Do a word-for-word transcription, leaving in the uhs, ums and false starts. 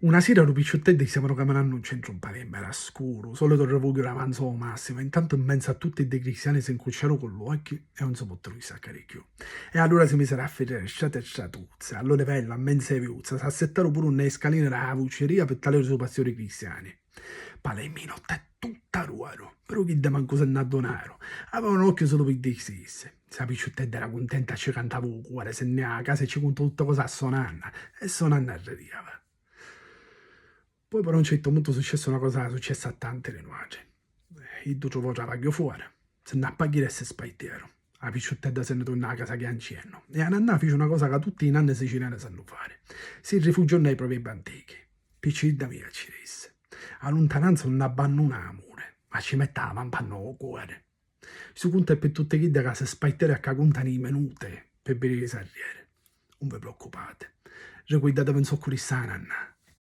Una sira lu picciutteddu stevanu caminannu 'n centru 'n Palermu, era scuru, solitu rifugghiu d'avanzu ô massimu, intantu 'n menzu a tutti ddi cristiani si 'ncucciaru cu l'uocchi e 'un si puttiru staccari cchiù. E allura si misiru a firrari strati e stratuzzi, a lu livellu, a menzu ê viuzza, s'assittaru puru nnê scalini dâ vucciria pi taliri supazziu dî cristiani. Palerminu sta tutta d'oru, però chiddi mancu si nn'addunaru. Avevanu l'occhiu sulu pi ddi stissi. Ssa picciuttedda era cuntenta, ci cantava u cori, si nn'ia a casa e ci cuntò tutti cosi a so nanna, e so nanna arridiava. Poi però a un certu puntu successi una cosa ca successi a tanti di nuatri. Iddu truvò travagghiu fora, si nn'appagghiru e si spaitteru. A picciuttedda si nni turnau a casa chiancennu, e a nannà fici una cosa ca tutti i nanni siciliani sannu fari. Si rifugiò nnâ i proverbi antichi. Picciridda mia, ci dissi, a luntananza 'un abbannuna amuri, ma ci metti a vampa nnô cori. Stu cuntu è pi tutti chiddi ca si spaitteru e ca cuntanu i minuti pi vidiri s'arrieri. 'Un vi preoccupati. Ricuiddativi 'n soccu di ssa nanna.